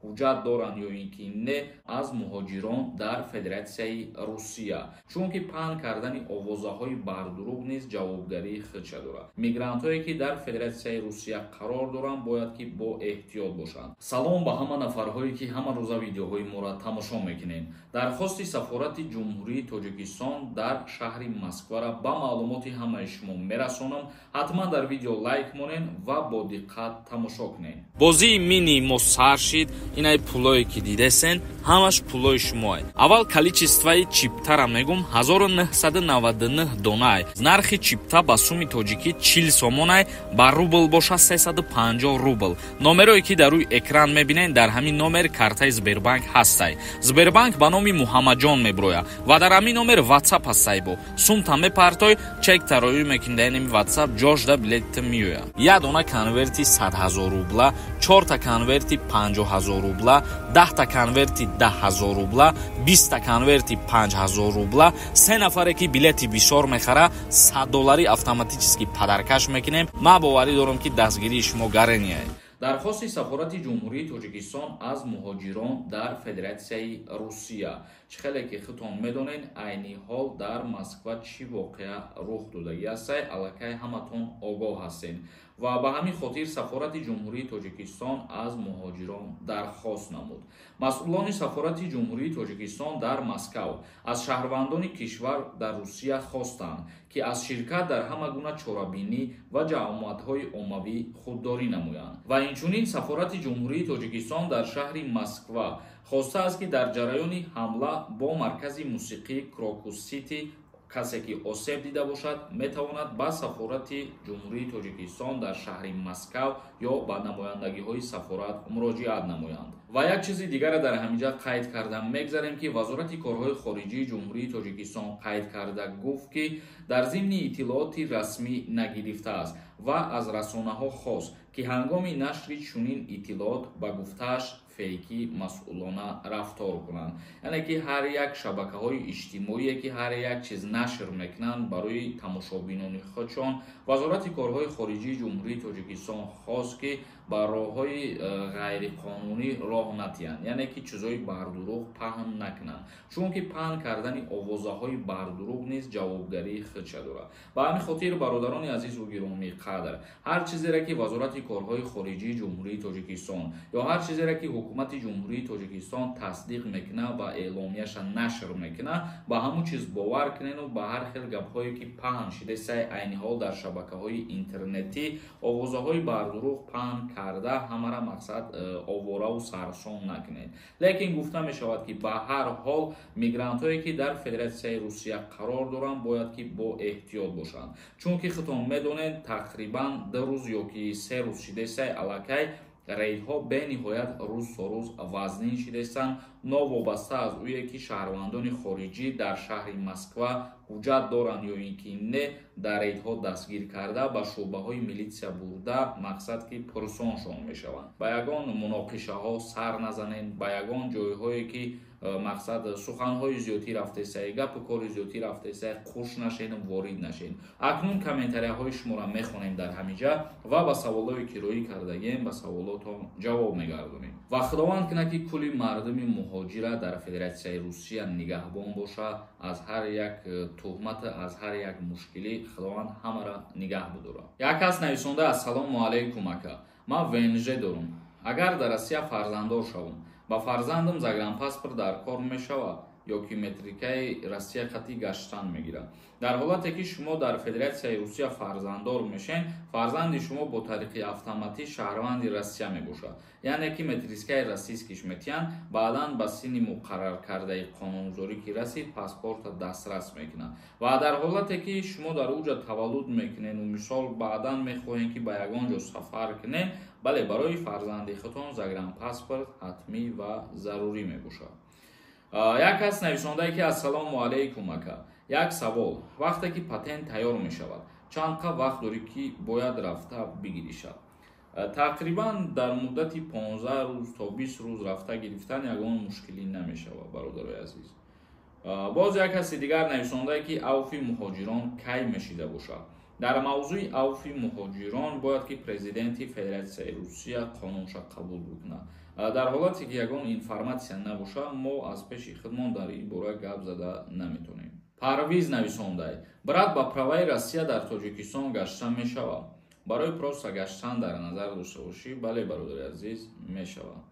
ҳуҷҷат доранд ё ин ки не, аз муҳоҷирон дар Федератсияи Русия, чунки паҳн кардани овозаҳои бардурӯғ низ ҷавобгарии худша дорад. Мигрантҳое ки дар Федератсияи Русия қарор доранд, бояд ки бо эҳтиёт бошанд. Салом ба ҳама нафарҳое ки ҳама рӯза видеоҳои моро тамошо мекунед. Дархости Сафорати Ҷумҳурии Тоҷикистон дар шаҳри Москвара ба маълумоти ҳамаи шумо мерасонам. Ҳатман дар видео лайк монед ва бо диққат тамошо кунед. Бозии мини мо сар шид. Инай пулое ки дидесен, ҳамаш пулои шумоай. Аввал количествои чиптара мегум: 1999 донай. Нархи чипта ба суми тоҷикӣ 40 сомонай, ба рубл боша 350 рубл. Номерое ки дар рӯи экран мебинед, дар ҳамин номер картаи Сбербанк ҳастай. Сбербанк ба номи Муҳаммадҷон меброя ва дар ҳамин номер Ватсап ҳастай. Бо сумта мепартой, чек тароӣ мекунӣ, дар инами Ватсап ҷошда билетта меоя. Як дона конверти 100 000 рубла, чорта конверти 50 000 рубла, 10-та конверти 10 000 рубла, 20-та конверти 5000 рубла. Се нафаре ки билети бисёр мехара, 100 доллари автоматически подаркаш мекунем. Ман боварӣ дорам, ки дастгирии шумо гарения. Дархости Сафорати Ҷумҳурии Тоҷикистон аз муҳоҷирон дар Федератсияи Русия. Чӣ хеле ки худтон медонед, айни ҳол дар Москва чӣ воқеа рух додагӣ ҳастай, аллакай ҳаматон огоҳ ҳастед ва ба ҳамин хотир Сафорати Ҷумҳурии Тоҷикистон аз муҳоҷирон дархост намуд. Масъулони Сафорати Ҷумҳурии Тоҷикистон дар Москав аз шаҳрвандони кишвар дар Русия хостанд, ки аз ширкат дар ҳама гуна чорабинӣ ва ҷамоатҳои оммавӣ худдорӣ намоянд. Ва инчунин Сафорати Ҷумҳурии Тоҷикистон дар шаҳри Москва хостааст, ки дар ҷараёни ҳамла бо маркази мусиқии Крокус Сити касе ки осеб дида бошад, метавонад ба Сафорати Ҷумҳурии Тоҷикистон дар шаҳри Москав ё ба намояндагиҳои сафорат муроҷиат намоянд. Ва як чизи дигаре дар ҳаминҷа қайд карда мегзарем, ки Вазорати корҳои хориҷии Ҷумҳурии Тоҷикистон қайд карда гуфт, ки дар зимни иттилооти расмӣ нагирифтааст ва аз расонаҳо хост, ки ҳангоми нашри чунин иттилоот, ба гуфтааш, фейкӣ масъулона рафтор кунанд. Яъне ки ҳар як шабакаҳои иҷтимоие ки ҳар як чиз нашр мекунанд барои тамошобинони худшон, Вазорати корҳои хориҷии Ҷумҳурии Тоҷикистон хост, ки ба роҳҳои ғайриқонунӣ роҳ натиҳанд, яъне ки чизҳои бардурӯғ паҳн накунанд, чунки паҳн кардани овозаҳои бардурӯғ низ ҷавобгарии худша дорад. Ба ҳамин хотир, бародарони азизу гиромии қадр, ҳар чизере ки Вазорати корҳои хориҷии Ҷумҳурии Тоҷикистон ё ҳар чизере ки Ҳукумати Ҷумҳурии Тоҷикистон тасдиқ мекунад ва эъломияша нашр мекунад, ба ҳамун чиз бовар кунену ба ҳар хел гапҳое ки паҳн шидесай айни ҳол дар шабакаҳои интернетӣ, овозаҳои бардурӯғ паҳн карда, ҳамара мақсад овораву сарсон накунед. Лекин гуфта мешавад, ки ба ҳар ҳол мигрантҳое ки дар Федератсияи Русия қарор доранд, бояд ки бо эҳтиёт бошанд, чунки худтон медонед, тақрибан 2 рӯз ё ки 3 рӯз шидесай, аллакай рейдҳо бениҳоят рӯз то рӯз вазнин шидестанд. Новобаста аз ӯе ки шаҳрвандони хориҷӣ дар шаҳри Москва ҳуҷҷат доранд ё ин ки не, дар рейдҳо дастгир карда, ба шӯъбаҳои милитсия бурда, мақсад ки пурсоншон мешаванд. Ба ягон муноқишаҳо сар назанед, ба ягон ҷойҳое ки мақсад суханҳои зиёдтӣ рафтесай, гапу кори зиёдтӣ рафтесай, қуш нашену ворид нашед. Акнун комментарияҳои шуморо мехонем дар ҳамин ҷа ва ба саволҳое ки роӣ кардагем, ба саволотон ҷавоб мегардонем. Ва Худованд кунад, ки кулли мардуми муҳоҷира дар Федератсияи Русия нигаҳбон бошад. Аз ҳар як туҳмат, аз ҳар як мушкилӣ Худованд ҳамаро нигаҳ бидорад. Як кас нависонда: «Ассалому алайкум, ака, ман ВНЖ дорум. Агар дар Россия фарзанддор шавам, ба фарзандам загранпаспорт дар кор мешавад ё ки метрикаи Россия қатъӣ гаштан мегирад?» Дар ҳолате ки шумо дар Федератсияи Русия фарзанддор мешен, фарзанди шумо бо тариқи автоматӣ шаҳрванди Россия мебошад, яъне ки метрискаи российскиш метиҳанд. Баъдан ба синни муқарраркардаи қонунгузорӣ ки расид, паспорта дастрас мекунад. Ва дар ҳолате ки шумо дар уҷа таваллуд мекунену, мисол, баъдан мехоҳем, ки ба ягон ҷо сафар кунед, бале, барои фарзанди худтон загранпаспорт ҳатмӣ ва зарурӣ мебошад. Як кас нависондае, ки: «Ассалому алайкум, ака, як савол: вақте ки патент тайёр мешавад, чанд қа вақт дорӣ, ки бояд рафта бигиришад?» Тақрибан дар муддати 15 рӯз то 20 рӯз рафта гирифтан ягон мушкилӣ намешавад, бародарои азиз. Боз як каси дигар нависондае, ки авфи муҳоҷирон кай мешида бошад? Дар мавзӯи авфи муҳоҷирон бояд ки президенти Федератсияи Русия қонунша қабул бикунад. Дар ҳолате ки ягон информатсия набошад, мо аз пеши худмон дар ин бора гап зада наметонем. Парвиз нависондай: брат, ба праваи Россия дар Тоҷикистон гашта мешавад? Барои просто гаштан дар назар дошта бошӣ, бале, бародари азиз, мешавад.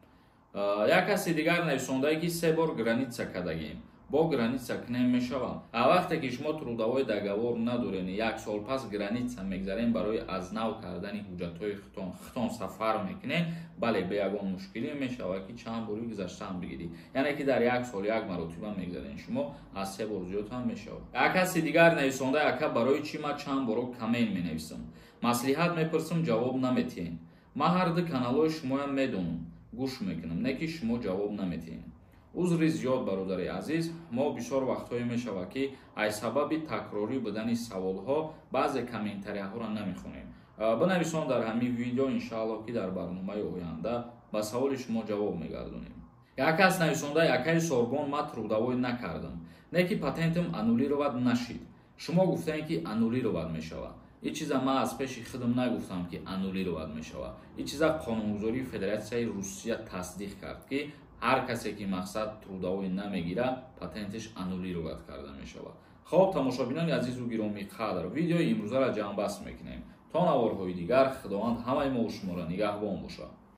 Як каси дигар нависондае, ки се бор граница кардагем, бо граница кунем мешавад? А вақте ки шумо трудовой договор надорен, як сол пас граница мегзарем, барои аз нав кардани ҳуҷҷатҳои худтон сафар мекунем, бале, бе ягон мушкилӣ мешавад, ки чанд бори гузаштаам бигирӣ. Яъне ки дар як сол як маротиба мегзарем шумо, аз се бор зиёд ҳам мешавад. Як каси дигар нависонда: ака, барои чӣ ман чанд боро коммент менависам, маслиҳат мепурсам, ҷавоб наметиҳем? Ман ҳар ду каналҳои шумоям медонам, гӯш мекунам, не ки шумо ҷавоб наметиҳем. Узри зиёд, бародари азиз, мо бисёр вақтҳое мешавад, ки аз сабаби такрорӣ будани саволҳо баъзе комментарияҳоро намехонем. Бинависон дар ҳамин видео, иншаалло, ки дар барномаи оянда ба саволи шумо ҷавоб мегардонем. Як кас нависонда: акаи Сорбон, ман трудовой накардам, не ки патентам аннулировать нашид. Шумо гуфтаем, ки аннулировать мешавад. Ин чиза ман аз пеши худам нагуфтам, ки аннулировать мешавад. Ин чиза қонунгузории Федератсияи Русия тасдиқ кард, ки ҳар касе ки мақсад трудовой намегирад, патентиш аннулировать карда мешавад. Хоб, тамошобинони азизу гиромӣ қадр, видеои имрӯзаро ҷамъбаст мекунем. То наворҳои дигар, Худованд ҳамаи мо шуморо нигаҳбон бошад.